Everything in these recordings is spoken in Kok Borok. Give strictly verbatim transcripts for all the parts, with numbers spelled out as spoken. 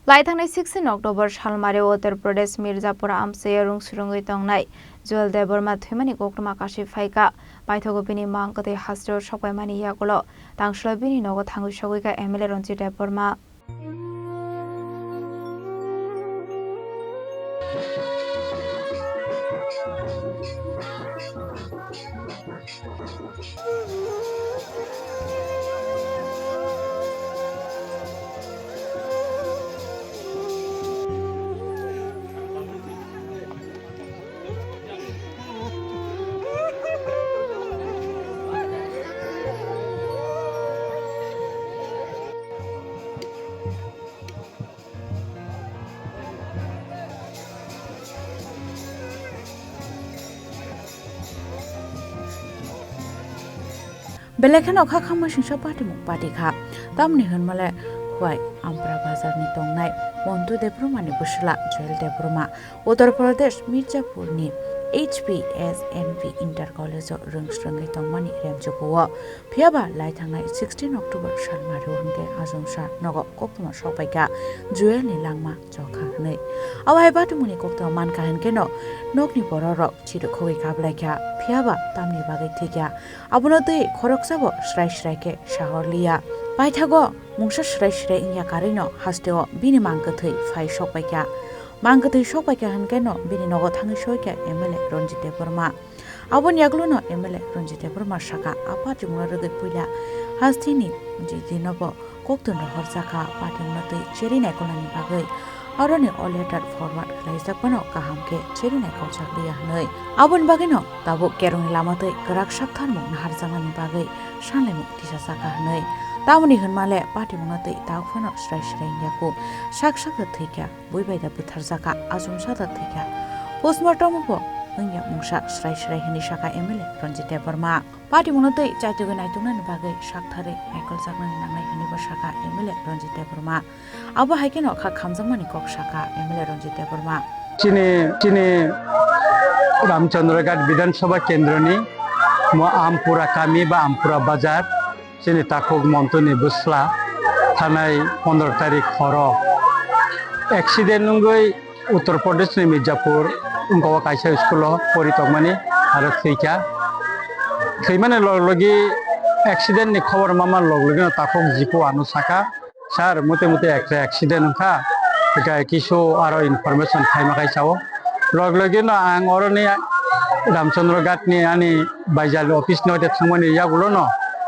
Laithangnai sixteen October salmari Uttar Pradesh Mirzapur amchai rwng swrwngwi tongnai Juel Debbarma thwimani koktwma kashi phaikha. Paithago bini mang kwthwi hasteo sokpaimani yagulo tangsulo bini nogo thangwi sogwikha M L A Ranjit Debbarma. Belai kheno kha khamma singsa patimung pati kha. Tamni hwnmale Khwai Ampra bazarni tongnai Montu Debbarmani bwsla Joel Debbarma Uttar Pradesh Mirzapurni H P S N P Inter College-o rwng swrwngwi tongmani remchukuo. Phiyaba laithangnai sixteen October salmari hwnkhe achomsa nogo koktwma sokpaikha Joelni langma chokha hwnwi. Abo hai patimungni koktwma mankha hwnkhe no nokni bororok chirikhogwi kablaikha, phiyaba tamni bagwi thwikha. Abono twi khoroksabo srai srai khe sahorliya. Paithago mungsa srai srai wngya karwino hasteo bini mang kwthwi phai sokpaikha. Mang kwthwi sokpaikha hwnkhe no bini nogo thangwi soikha M L A Ranjit Debbarma. Aboni yagulono M L A Ranjit Debbarma saka, a patimungno rwgwi puila hasteni jidinobo koktwma rohorjakha, patimungno twi cherwi naikolnani bagwi. Aroni o letter forward khlaijak phano kaham khe cherwi naikoljakliya hwnwi. Aboni bagwino tabuk kerongni lama twi kwrak saktharmung naharjaknani bagwi sanlaimung tisajakha hwnwi. Tamoni hwnmale patimungno twi tabuk phano srai srai wngya kho. Sak sakta thwikha. Bui bai da butharjakha, achomsa da thwikha. Postmortem bo wngya mungsa srai srai hwnwi sakha M L A Ranjit Debbarma. Patimungno twi chaitugwi naituknani bagwi saktharwi naikoljaknani nangnai hwnwibo sakha M L A Ranjit Debbarma. Abo hai kheno kha khamjakmani kok sakha M L A Ranjit Debbarma. Chini, chini Ramchandra Ghat Bidhan Sabha Kendroni mo Ampura kami ba Ampura Bazar. Chini takhuk Montuni bwsla thanai pondro tarik horo accident wngwi Uttar Pradeshni Mirzapur wngkha o kaisa school-o pori tongmani aro thwikha. Thwimani log logi accident-ni khobor mamani log logino takhuk jipu ano sakha, "Sir, mute mute ekta accident wngkha, hwnkhe kisu aro information khaima khai sao." Log logi no ang oroni Ramchandra Ghat ni ani baijal office no de thangmani yagulo no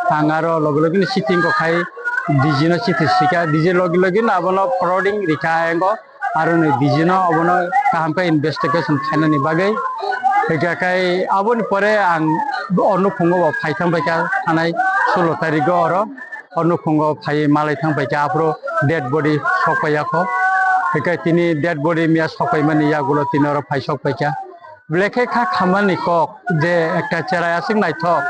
ang aro log logi no chithi ko khai D G no chithi sika, D G logi logi no abono forwarding rika engo, aro ni D G no abono kaham khe investigation khainani bagwi. Hwnkhe khai aboni pore ang o nukhungo bo phai thang bai kha thanai sulo tarigo oro. O nukhungo phai malai thang pai kha, aphuru dead body sok pai ya kho. Hwnkhe tini dead body miya sok pai mani yagulo tini oro phai sok pai kha. Belai khe kha khamani kok je ekta cherai aswk naithok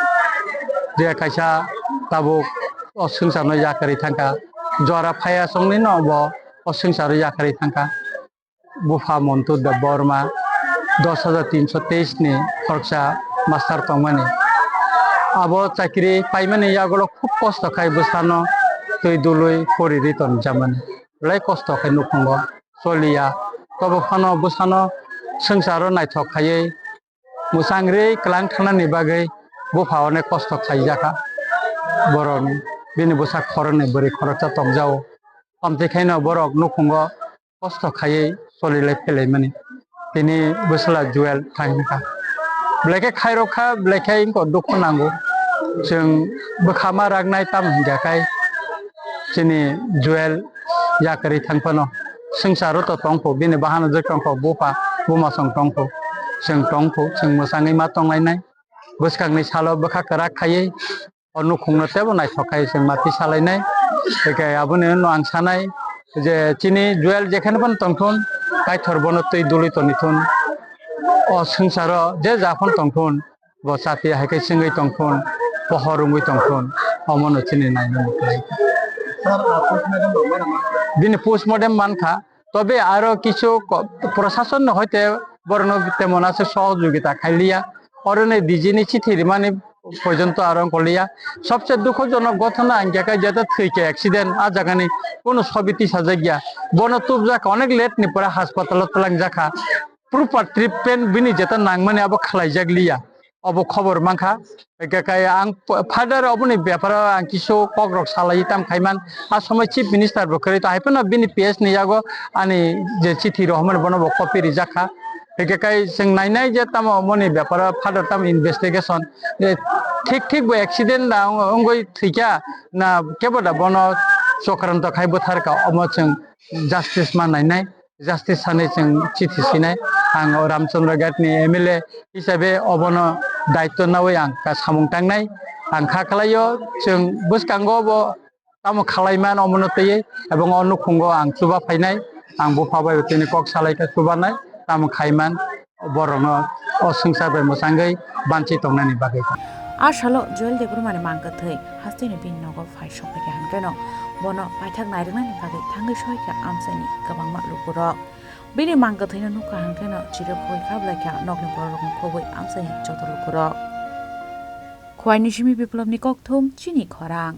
je kaisa tabuk o swngcharno yakarwi thang kha. Jora phai aswkni no bo o swngcharo yakarwi thang kha. Bupha Montu Debbarma dos hajar tinso teis ni khoroksa master tongmani. Abo chakri paimani yagulo khub kosto khai bwsano twi dului pori ri tonjamani. Belai kosto khai nukhungo choliya. Tobo phano bwsano swngcharo naithok khaiwi mwchang ri kwlang thangnani bagwi bupha onek kosto khaijakha. Borokni bini bwsa khoroknwi bwrwi khoroksa tongjao. Amtwi khaino borok nukhungo kosto khaiwi solilai phelaimani. Tini bwsla Joel thang hwnkha. Belai khe khairok kha, belai khe wngkha dukhu nango. Chwng bwkha ma raknai tamo hwnkha khai chini Joel yakarwi thang phano. Swngcharo to tongkho, bini bahanajwk tongkho, bupha, bumasong tongkho. Chwng tongkho, chwng mwchangwi ma tonglainai. Bwskangni salo bwkha kwrak khaiwi o nukhungno teibo naithok khai chwng mati salainai. Hwnkhe aboni ulo ang sanai je chini Joel jekheno phano tongthun, Kaitor bono twi dului tonithun. O swngcharo je ja phano tongthun, bo chati hai khe chwngwi tongthun, pohor wngwi tongthun, omono chini nainani khlai kha. Bini postmortem mankha, tobe aro kichu ko-, prosasonno hoite borokno temon aswk sohojogita khailiya. Oroni D G ni chithi rimani porjonto aro wngkoliya. Sobse dukhojonok ghotona hwnkhe khe jeta thwikha accident, ah jagani kono sobi tisajakya. Bono tubjakha, onek late ni pore haspatalo twlangjakha. Proper treatment bini jeta nangmani abo khlaijakliya. Obo khobor mankha. Hwnkhe khe ang p-, father oboni beparo ang kisu kokrok salai tam khaiman. A somoi Chief Minister bo kwrwi to, hai phano bini P S ni yago ani je chithi rohormani bono bo copy rijakha. Hwnkhe khe chwng nainai je tamo omoni beparo father tamo investigation, eh, thik thik bo accident da wng-, wngwi thwikha na kebo da bono chokranto khai butharkha, omo chwng justice ma nainai. Justice sanwi chwng chithi sinai. Ang o Ramchandra Ghat ni M L A hisabe obono daityo nawi ang ka samung tangnai. Ang kha khlaio, chwng bwskango bo tamo khlaiman omono twiwi, ebong o nukhungo ang chuba phainai. Ang bupha bai tini kok salaikha chubanai, tamo khaiman borokno o swngchar bai mwchangwi banchi tongnani bagwi. A salo Joel Debbarmani mang kwthwi hasteni bini nogo phai sokphaikha hwnkheno bono paithak nairwknani bagwi thangwi soikha amchaini kwbangma lukurok. Bini mang kwthwino nukha hwnkheno chirwi khogwi khablaikha nokni bororokno khogwi amchaini joto lukurok. Khowai ni simi Biplobni kokthum chini khorang.